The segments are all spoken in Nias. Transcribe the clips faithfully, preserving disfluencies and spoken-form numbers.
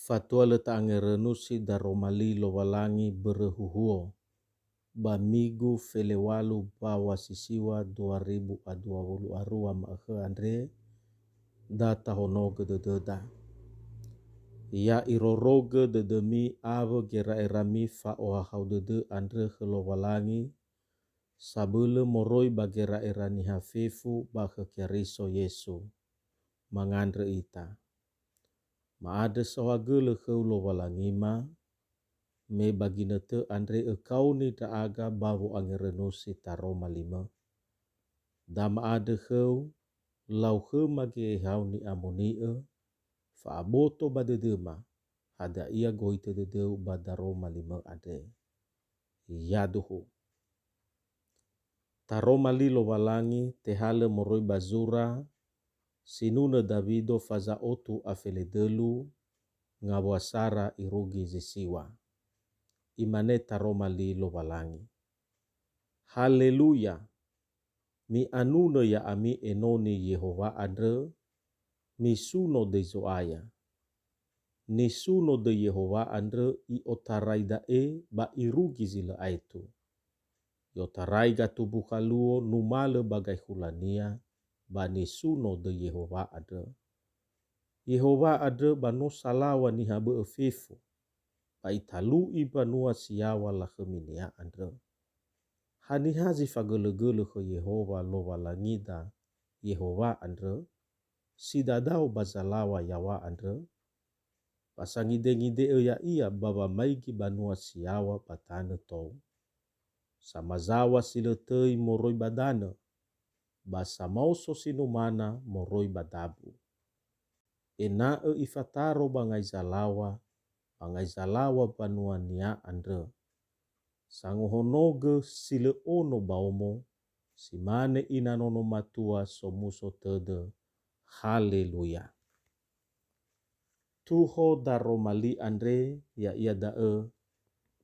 Fatua lö ta'angerönusi daroma li Lowalangi börö huhuo, ba migu felewalu bawa sisiwa dua ribu a dua wulu a rua ma'ökhö andre, da tahonogö dödöda. Ya irorogö dödömi awö gera'erami fa'ohahau dödö andrö khö Lowalangi, sabölö moroi ba gera'era niha fefu ba khö Keriso Yesu. Mangandrö ita. Ma'andrö saohagölö khöu Lowalangima, me ba ginötö andre ökaoni ndra'aga ba wo'angerönusi taroma limö. Da ma'andrö khöu, lau khöma geheha ni'amoni'ö, fa'aboto ba dödöma, hadia ia gohitö dödöu ba daroma limö andre. Yaduhu. Taroma li Lowalangi tehalö moroi ba zura sinunö Dawido faza otu a feledölu, ngawua sara irugi zi siwa. Imane taroma li Lowalangi, "Haleluya! Mi'anunö ya'ami enoni Yehowa andrö, misuno döi Zo'aya." Nisuno döi Yehowa andrö i'otarai da'e ba irugi zi lö aetu. I'otarai gatumbukha luo numalö ba gaekhulania ba nisuno döi Yehowa andrö. Yehowa andrö ba no salaŵa niha bö'ö fefu, ba italu'i mbanua si yaŵa lakhöminia andrö. Haniha zi fagölögölö khö Yehowa Lowalangida Yehowa andrö, si dadao ba zalaŵa yaŵa andrö? Ba sangidengide'ö ya'ia ba wamaigi banua si yaŵa ba tanö tou. Samazaŵa si lö töi moroi ba danö, ba samaoso si numana moroi ba dabu. Ena'ö ifataro ba ngai zalaŵa, ba ngai zalaŵa mbanuania andrö. Sangohonogö si lö ono ba omo, si mane ina nono matua somuso tödö. Haleluya. Tuho daroma li andre, ya'ia da'ö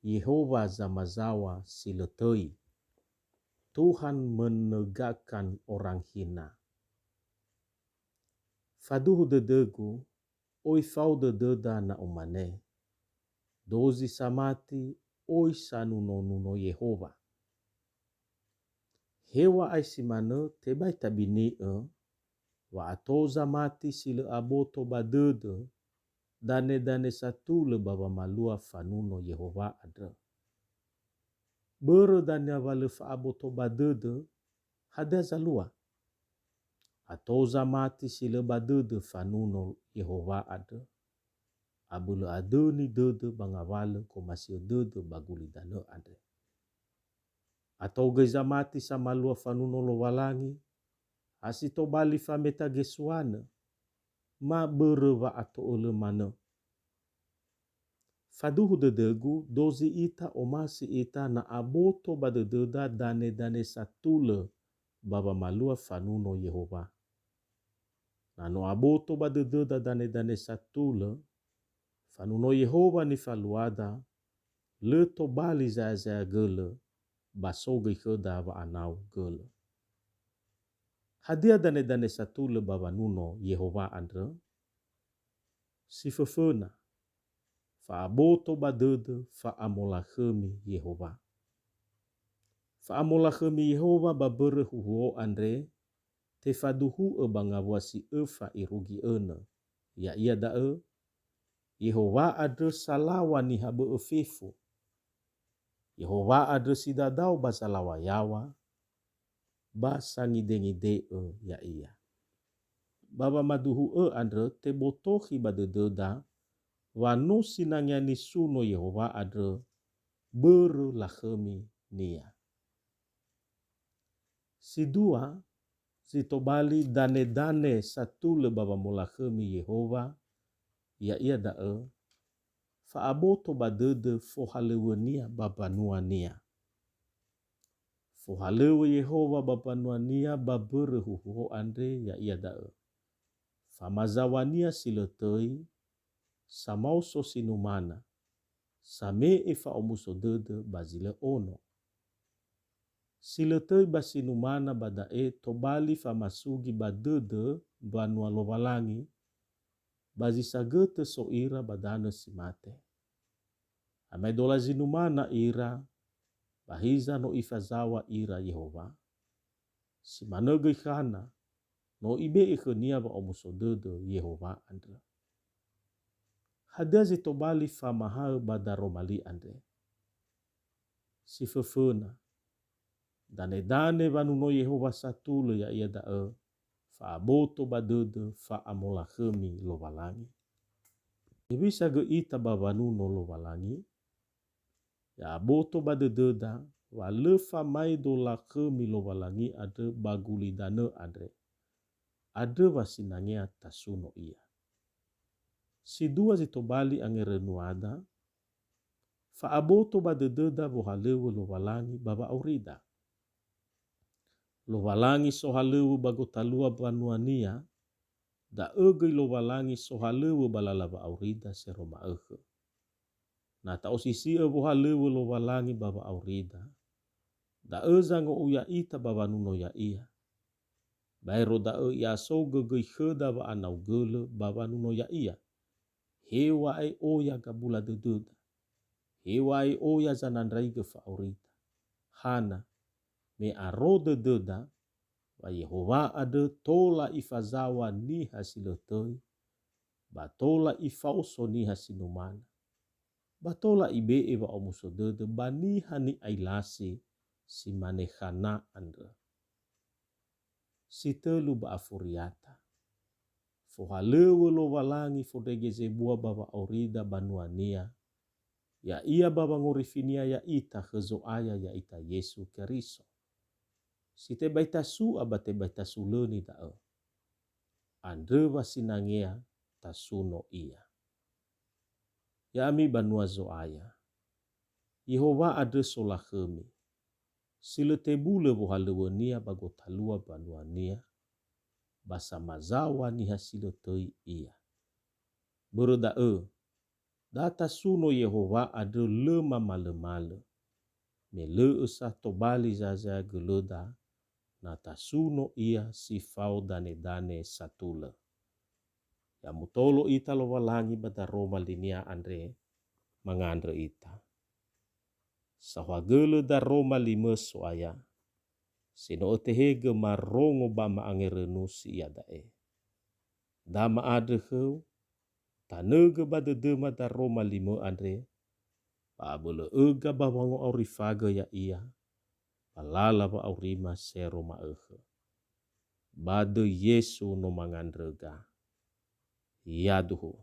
Yehowa Zamazaŵa si lö töi. Tuhan menegakkan orang hina. Faduhu dödögu, oi fao dödöda na umane, "Dozi samati, oi sanunonuno Yehowa." Heŵa'ae si manö tebai tabini'ö, wa ato zamati si lö aboto ba dödö, danedane satulö ba wamalua fanuno Yehowa andrö. Börö dania wa lö fa'aboto ba dödö, hadia zalua? Ato zamati si lö ba dödö fanuno Yehowa andrö. Abölö adöni dödö ba ngawalö gomasi'ö dödö ba gulidanö andre. Ato göi zamati samalua fanuno Lowalangi, ha si tobali fameta gesuanö, ma börö wa'ato'ölö manö. Faduhu dödögu, dozi ita omasi ita na aboto ba dödöda danedane satulö ba wamalua fanuno Yehowa. Na no aboto ba dödöda danedane satulö, fanuno Yehowa nifaluada, lö tobali zaya-zaya gölö, ba so göi khöda wa'anau gölö. Hadia danedane satulö ba wanuno Yehowa andrö? Si föföna, fa'aboto ba dödö fa'amolakhömi Yehowa. Fa'amolakhömi Yehowa ba mbörö huhuo andre, tefaduhu'ö ba ngawua si öfa irugi önö, ya'ia da'ö, Yehowa andrö salaŵa niha bö'ö fefu. Yehowa andrö si dadao ba zalaŵa yaŵa, ba sangidengide'ö ya'ia. Ba wamaduhu'ö andrö tebotokhi ba dödöda wa no sinangea nisuno Yehowa andrö börö lakhöminia. Si dua, zi tobali danedane satulö ba wamolakhömi Yehowa, ya'ia da'ö, fa'aboto ba dödö fohalöŵönia ba mbanuania. Fohalöŵö Yehowa ba mbanuania ba mbörö huhuo andre, ya'ia da'ö, famazaŵania si lö töi, samaoso si numana, same'e fa'omuso dödö ba zi lö ono. Si lö töi ba si numana ba da'e tobali famasugi ba dödö mbanua Lowalangi, ba zi sagõtõ so ira ba danõ si mate. Amaedola zinumana ira, ba hiza no Ifazaŵa ira Yehowa. Si manõ göi Khana, no ibe'e khönia wa'omuso dödö Yehowa andrö. Hadia zi tobali famahaö ba daroma li andre? Si föföna, danedane wanuno Yehowa satulö ya'ia da'ö, fa'aboto ba dödö fa'amolakhömi Lowalangi. Hewisa göi ita ba wanuno Lowalangi? Ya'aboto ba dödöda wa lö famaedo lakhömi Lowalangi andrö ba gulidanö andre. Andrö wa sinangea tasuno ia. Si dua zi tobali angerönuada, fa'aboto ba dödöda wohalöŵö Lowalangi ba wa'aurida. Lowalangi sohalöŵö ba gotalua mbanuania, da'ö göi Lowalangi sohalöŵö ba lala wa'aurida sero ma'ökhö. Na ta'osisi'ö wohalöŵö Lowalangi ba wa'aurida, da'ö zango'u ya'ita ba wanuno ya'ia. Baero da'ö i'asogö göi khöda wa'anaugölö ba wanuno ya'ia. Heŵa'ae oya gabula dödöda. Heŵa'ae oya zanandraigö fa'aurida. Hana, me aro dödöda, wa Yehowa andrö tola Ifazaŵa niha si lö töi, ba tola Ifaoso niha si numana, ba tola Ibe'e wa'omuso dödö ba niha ni'ailasi si mane Khana andrö. Si tölu ba afuriata. Fohalöŵö Lowalangi fondrege zebua ba wa'aurida banuania, ya'ia ba wangorifinia ya'ita khö Zo'aya ya'ita Yesu Keriso. Si tebai tasu'a ba tebai tasulöni da'ö. Andrö wa sinangea tasuno ia. Ya'ami banua Zo'aya, Yehowa andrö solakhömi, si lö tebulö wohalöŵönia ba gotalua mbanuania, ba samazaŵa niha si lö töi ia. Börö da'ö, da tasuno Yehowa andrö lö mamalömalö, me lö'ö sa tobali zazeagölöda na tasuno ia si fao danedane satulö. Ya mutolo ita Lowalangi ba daroma linia andre, mangandrö ita. Saohagölö daroma limö So'aya, si no ötehegö marongo ba ma'angerönusi iada'e. Da ma'andrö khöu, tanögö ba dödöma daroma limö andre, ba abölö öga ba wango'aurifagö ya'ia, ba lala wa'aurima sero ma'ökhö. Ba döi Yesu no mangandröga. Yaduhu.